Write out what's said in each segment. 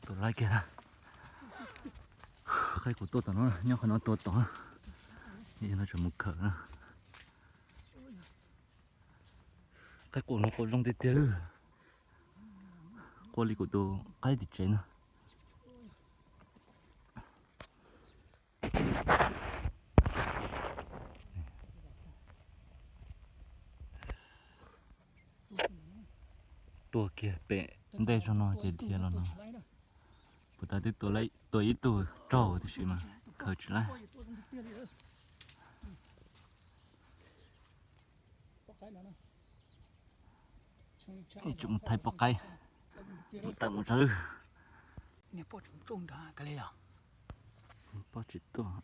Tua laib kiag na. Qaib kuv tua tom no, nyob qhov no tua tom. No tseem mus khawm na. Qaib quaj no quaj zoo tiag tiag lawm. Quaj li kuv tus qaib tim tsev na. Tuag kiag pem ntej zog no ces dhia los no. Puas tas twb tua ib tug raug tiam sis mas khaws tsis laib. Tsum mus thaij poj qaib, mus tawm mus tso lwj. Poj tsis tuaj.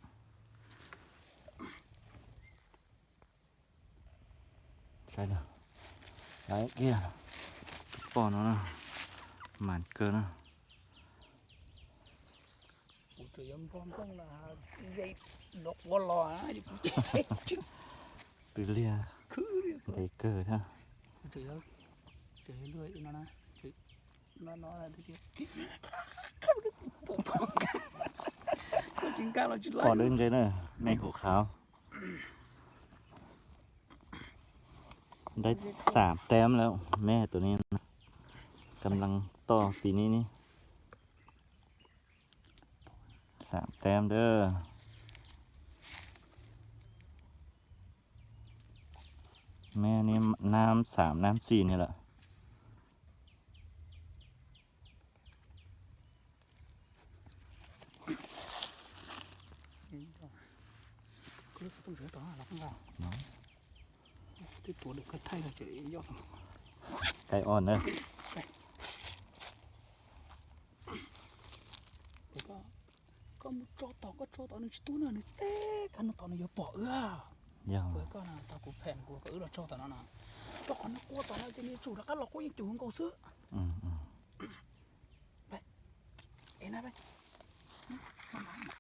Saib na, saib kiag poj no na, mas kawg na. Twb liag ntev kawg thiab. Pom dawb ntse na, me hum qhauv. Dai xam teb lawm me tus ni, kam lees toj ti ni ni. Xam teb dawb. Me ni nab xam nab xis ni lawm. Kaib ob na. Koj mus tso tom, koj tso tom nws tsis tub na, nws teb kab no tom nws yuav pom wb. Yog koj tau kuv phem kuv kom wb los tso tom no no. Rau qhov nws quaj tom no ces nws tsum rov qab los quaj yeej cum nkaus xwb.